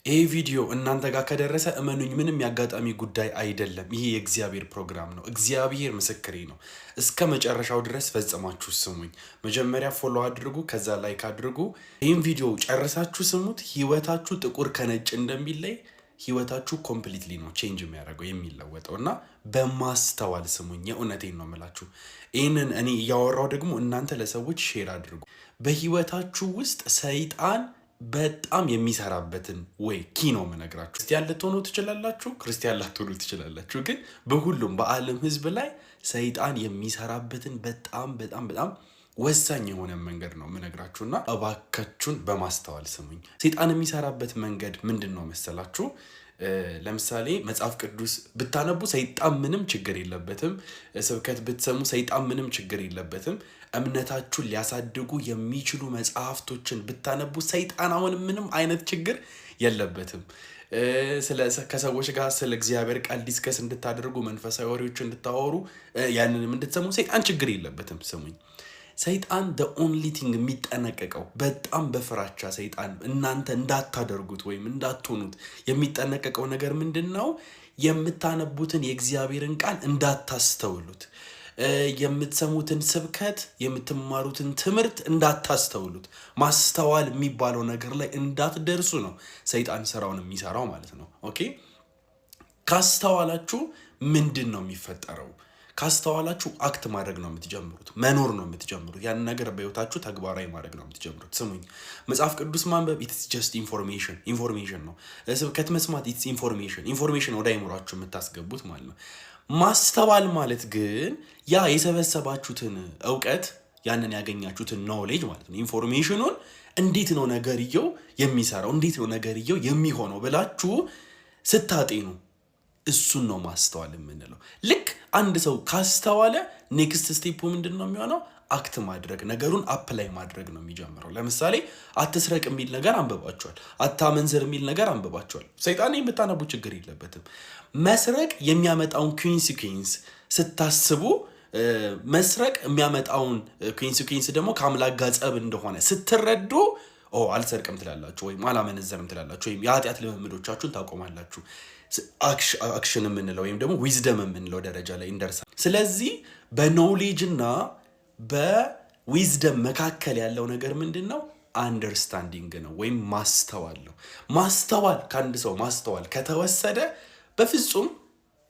ይህ ቪዲዮ እናንተ ጋር ከደረሰ እመኑኝ ምንም የአጋጣሚ ጉዳይ አይደለም። ይሄ የእግዚአብሔር ፕሮግራም ነው። እግዚአብሔር ምስክሬ ነው። እስከ መጨረሻው ድረስ ፈጽማችሁ ስሙኝ። መጀመሪያ follow አድርጉ፣ ከዛ like አድርጉ። ይህም ቪዲዮ ጨርሳችሁ ስሙት። ህይወታችሁ ጥቁር ከነጭ እንደሚለይ ህይወታችሁ completely ነው change የሚያደርገው፣ የሚለወጠው እና በማስተዋል ስሙኝ። የእውነቴን ነው የምላችሁ። ይህንን እኔ እያወራው ደግሞ እናንተ ለሰዎች share አድርጉ። በህይወታችሁ ውስጥ ሰይጣን በጣም የሚሰራበትን way key ነው የምነግራችሁ። ክርስቲያን ልትሆኑ ትችላላችሁ፣ ክርስቲያን ላትሆኑ ትችላላችሁ። ግን በሁሉም በዓለም ህዝብ ላይ ሰይጣን የሚሰራበትን በጣም በጣም በጣም ወሳኝ የሆነ መንገድ ነው የምነግራችሁ እና እባካችሁን በማስተዋል ስሙኝ። ሰይጣን የሚሰራበት መንገድ ምንድን ነው መሰላችሁ? ለምሳሌ መጽሐፍ ቅዱስ ብታነቡ ሰይጣን ምንም ችግር የለበትም። ስብከት ብትሰሙ ሰይጣን ምንም ችግር የለበትም። እምነታችሁን ሊያሳድጉ የሚችሉ መጽሐፍቶችን ብታነቡ ሰይጣን አሁን ምንም አይነት ችግር የለበትም። ከሰዎች ጋር ስለ እግዚአብሔር ቃል discuss እንድታደርጉ፣ መንፈሳዊ ወሬዎች እንድታወሩ፣ ያንንም እንድትሰሙ ሰይጣን ችግር የለበትም። ስሙኝ፣ ሰይጣን the only thing የሚጠነቀቀው፣ በጣም በፍራቻ ሰይጣን እናንተ እንዳታደርጉት ወይም እንዳትሆኑት የሚጠነቀቀው ነገር ምንድን ነው? የምታነቡትን የእግዚአብሔርን ቃል እንዳታስተውሉት፣ የምትሰሙትን ስብከት፣ የምትማሩትን ትምህርት እንዳታስተውሉት፣ ማስተዋል የሚባለው ነገር ላይ እንዳትደርሱ ነው ሰይጣን ስራውን የሚሰራው ማለት ነው። Okay፣ ካስተዋላችሁ ምንድን ነው የሚፈጠረው? ካስተዋላችሁ act ማድረግ ነው የምትጀምሩት፣ መኖር ነው የምትጀምሩት፣ ያን ነገር በህይወታችሁ ተግባራዊ ማድረግ ነው የምትጀምሩት። ስሙኝ፣ መጽሐፍ ቅዱስ ማንበብ it's just information፣ information ነው። ስብከት መስማት it's information፣ information ወደ አይምሯችሁ የምታስገቡት ማለት ነው። ማስተዋል ማለት ግን ያ የሰበሰባችሁትን እውቀት፣ ያንን ያገኛችሁትን knowledge ማለት ነው፣ information ኑን እንዴት ነው ነገርየው የሚሰራው፣ እንዴት ነው ነገርየው የሚሆነው ብላችሁ ስታጤኑ እሱን ነው ማስተዋል የምንለው። ልክ አንድ ሰው ካስተዋለ next step ኡ ምንድን ነው የሚሆነው? Act ማድረግ፣ ነገሩን apply ማድረግ ነው የሚጀምረው። ለምሳሌ አትስረቅ የሚል ነገር አንብባችኋል። አታመንዝር የሚል ነገር አንብባችኋል። ሰይጣን ብታነቡ ችግር የለበትም። መስረቅ የሚያመጣውን consequence ስታስቡ፣ መስረቅ የሚያመጣውን consequence ደግሞ ከአምላክ ጋር ጸብ እንደሆነ ስትረዱ ኦ አልሰርቅም ትላላችሁ፣ ወይም አላመነዘርም ትላላችሁ፣ ወይም የኃጢአት ልምምዶቻችሁን ታቆማላችሁ። Action የምንለው ወይም ደግሞ wisdom የምንለው ደረጃ ላይ እንደርሳል። ስለዚህ በ knowledge እና በ wisdom መካከል ያለው ነገር ምንድን ነው? Understanding ነው ወይም ማስተዋል ነው። ማስተዋል፣ ከአንድ ሰው ማስተዋል ከተወሰደ በፍጹም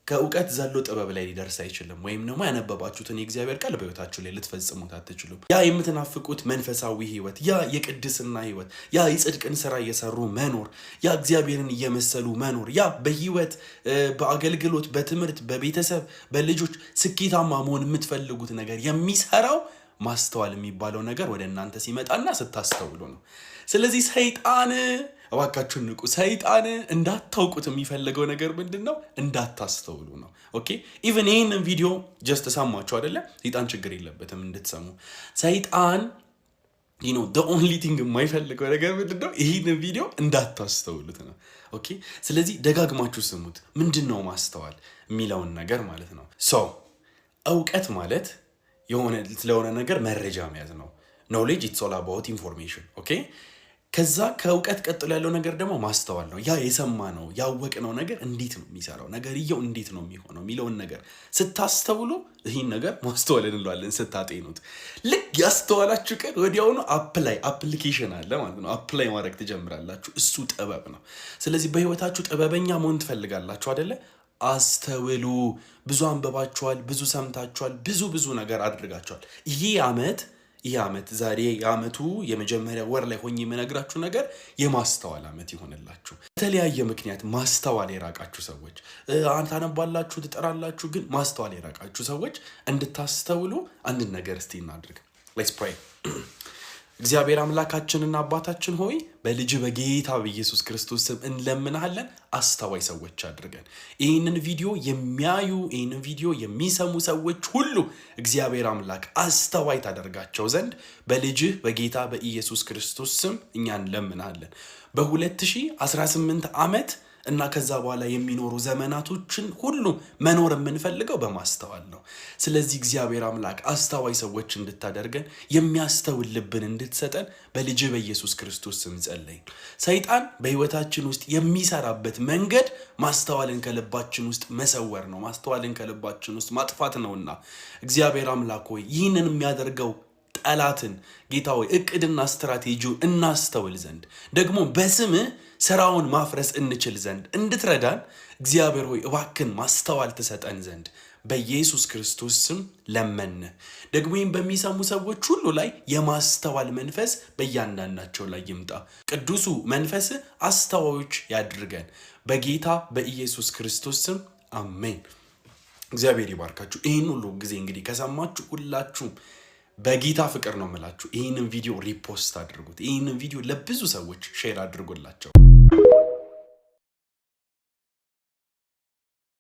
ከእውቀት ዘሎ ጥበብ ላይ ሊደርስ አይችልም። ወይም ደግሞ ያነበባችሁትን የእግዚአብሔር ቃል በሕይወታችሁ ላይ ልትፈጽሙት አትችሉም። ያ የምትናፍቁት መንፈሳዊ ሕይወት፣ ያ የቅድስና ሕይወት፣ ያ የጽድቅን ስራ እየሰሩ መኖር፣ ያ እግዚአብሔርን እየመሰሉ መኖር፣ ያ በሕይወት፣ በአገልግሎት፣ በትምህርት፣ በቤተሰብ፣ በልጆች ስኬታማ መሆን የምትፈልጉት ነገር የሚሰራው ማስተዋል የሚባለው ነገር ወደ እናንተ ሲመጣና ስታስተውሉ ነው። ስለዚህ ሰይጣን፣ እባካችሁን ንቁ። ሰይጣን እንዳታውቁት የሚፈልገው ነገር ምንድን ነው? እንዳታስተውሉ ነው። Okay፣ even ይህንን ቪዲዮ just ሰማችሁ አይደለ? ሰይጣን ችግር የለበትም እንድትሰሙ። ሰይጣን the only thing የማይፈልገው ነገር ምንድን ነው? ይህንን ቪዲዮ እንዳታስተውሉት ነው። Okay፣ ስለዚህ ደጋግማችሁ ስሙት። ምንድን ነው ማስተዋል የሚለውን ነገር ማለት ነው። So እውቀት ማለት ስለሆነ ነገር መረጃ መያዝ ነው። Knowledge, it's all about information። Okay፣ ከዛ ከእውቀት ቀጥሎ ያለው ነገር ደግሞ ማስተዋል ነው። ያ የሰማነው ያወቅነው ነገር እንዴት ነው የሚሰራው፣ ነገርየው እንዴት ነው የሚሆነው የሚለውን ነገር ስታስተውሉ ይህን ነገር ማስተዋል እንለዋለን። ስታጤኑት፣ ልክ ያስተዋላችሁ ቀን ወዲያውኑ apply፣ application አለ ማለት ነው። Apply ማድረግ ትጀምራላችሁ። እሱ ጥበብ ነው። ስለዚህ በህይወታችሁ ጥበበኛ መሆን ትፈልጋላችሁ አደለ? አስተውሉ። ብዙ አንብባችኋል፣ ብዙ ሰምታችኋል፣ ብዙ ብዙ ነገር አድርጋችኋል። ይህ ዓመት ዛሬ የዓመቱ የመጀመሪያ ወር ላይ ሆኜ የምነግራችሁ ነገር የማስተዋል ዓመት ይሆንላችሁ። በተለያየ ምክንያት ማስተዋል የራቃችሁ ሰዎች፣ ታነባላችሁ፣ ትጥራላችሁ፣ ግን ማስተዋል የራቃችሁ ሰዎች እንድታስተውሉ አንድን ነገር እስቲ እናድርግ። Let's pray። እግዚአብሔር አምላካችንና አባታችን ሆይ፣ በልጅህ በጌታ በኢየሱስ ክርስቶስ ስም እንለምንሃለን። አስተዋይ ሰዎች አድርገን። ይህንን ቪዲዮ የሚያዩ፣ ይህንን ቪዲዮ የሚሰሙ ሰዎች ሁሉ እግዚአብሔር አምላክ አስተዋይ ታደርጋቸው ዘንድ በልጅህ በጌታ በኢየሱስ ክርስቶስ ስም እኛ እንለምንሃለን። በ2018 ዓመት እና ከዛ በኋላ የሚኖሩ ዘመናቶችን ሁሉ መኖር የምንፈልገው በማስተዋል ነው። ስለዚህ እግዚአብሔር አምላክ አስተዋይ ሰዎች እንድታደርገን፣ የሚያስተውል ልብን እንድትሰጠን በልጅህ በኢየሱስ ክርስቶስ ስም ጸለይን። ሰይጣን በሕይወታችን ውስጥ የሚሰራበት መንገድ ማስተዋልን ከልባችን ውስጥ መሰወር ነው፣ ማስተዋልን ከልባችን ውስጥ ማጥፋት ነውና እግዚአብሔር አምላክ ሆይ፣ ይህንን የሚያደርገው ጠላትን ጌታ ሆይ እቅድና ስትራቴጂው እናስተውል ዘንድ፣ ደግሞ በስምህ ስራውን ማፍረስ እንችል ዘንድ እንድትረዳን፣ እግዚአብሔር ሆይ እባክህን ማስተዋል ትሰጠን ዘንድ በኢየሱስ ክርስቶስ ስም ለመን። ደግሞ ይህም በሚሰሙ ሰዎች ሁሉ ላይ የማስተዋል መንፈስ በእያንዳንዳቸው ላይ ይምጣ። ቅዱሱ መንፈስ አስተዋዮች ያድርገን። በጌታ በኢየሱስ ክርስቶስ ስም አሜን። እግዚአብሔር ይባርካችሁ። ይህን ሁሉ ጊዜ እንግዲህ ከሰማችሁ ሁላችሁም በጌታ ፍቅር ነው የምላችሁ። ይህንን ቪዲዮ repost አድርጉት። ይህንን ቪዲዮ ለብዙ ሰዎች share አድርጉላቸው።